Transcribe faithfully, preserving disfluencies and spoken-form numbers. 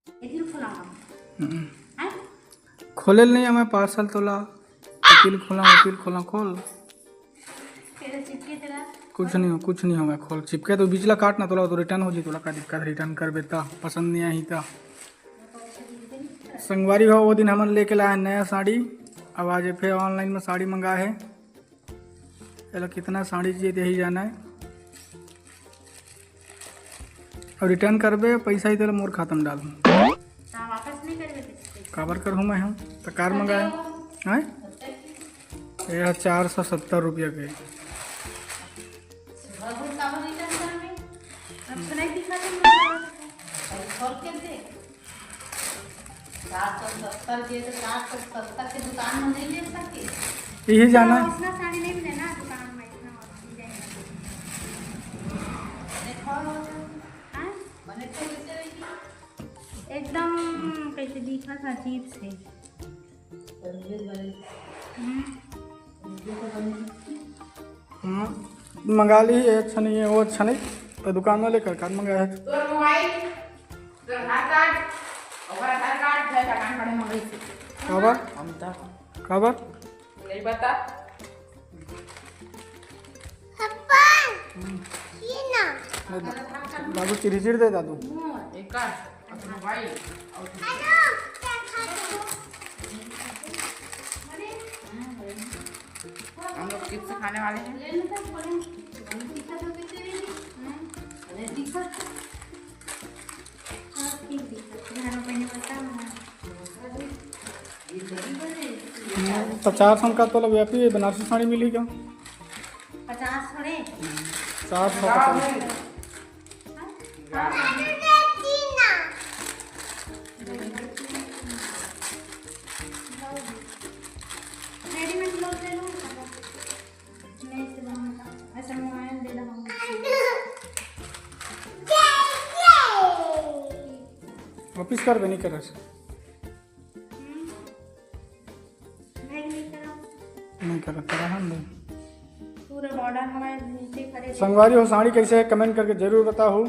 ये दिल खुलावा। हम्म। हैं? खोले ल नहीं हमें पार्सल तोला। वकील खोला, वकील खोला, खोल। तेरा चिपके तेरा। कुछ नहीं हो, कुछ नहीं होगा। खोल, चिपके तो बिचला काट ना, तोला तो रिटर्न हो जी, तोला का दिक्कत, रिटर्न करबे त, पसंद नहीं आई त। संगवारी हो, वो दिन हमन लेके लाए नया साड़ी, अब आज फिर ऑनलाइन में साड़ी मंगा है। चलो, कितना साड़ी चाहिए, यही जाना है। और रिटर्न करबे, पैसा ही तेला मोर खाता में डाल। हाँ, वापस नहीं करबे तो? काबर करहूँ मैं हम? तो कार मंगाए हैं। ये है चार सौ सत्तर रुपया के। बहुत काबर रिटर्न करबे? अब सुनाई दिखा दे, मतलब, और खोल के दे। सात सौ सत्तर के तो सात सौ सत्तर के दुकान में नहीं ले सके। यही जाना है। इतना साड़ी नहीं मिले ना दुकान में, इतना और नहीं जाएगा। देखो, हाँ? बने तो कैसे रहेगी? एकदम कैसे दिखा था, अजीब से। हम्म। हाँ, मंगा ली, ये अच्छा नहीं है, वो अच्छा नहीं, तो दुकान वाले का कार्ड मंगाया है। तोर मोबाइल, तोर आधार कार्ड, ओकर आधार कार्ड, जय का कार्ड बड़े मंगाई से। काबर? हम तो काबर? नहीं पता। पप्पा, ये ना। दादू चिरचिर दे दादू। एकर, अपन मोबाइल, और हेलो, क्या खा रहे हो? हम लोग चिप्स खाने वाले हैं। तो चार सौ का तो लग व्यापी बनारसी साड़ी मिली क्या? पचास थोड़े। चार सौ का। रेडीमेड ब्लाउज ले लो। नहीं, ऐसे मोबाइल दे रहा हूँ। वापिस कर दे, नहीं कर रहा। नहीं कर रहा, कर रहा हम नहीं। पूरा बॉर्डर हमारे नीचे खड़े। संगवारी हो, साड़ी कैसे है, कमेंट करके जरूर बताओ।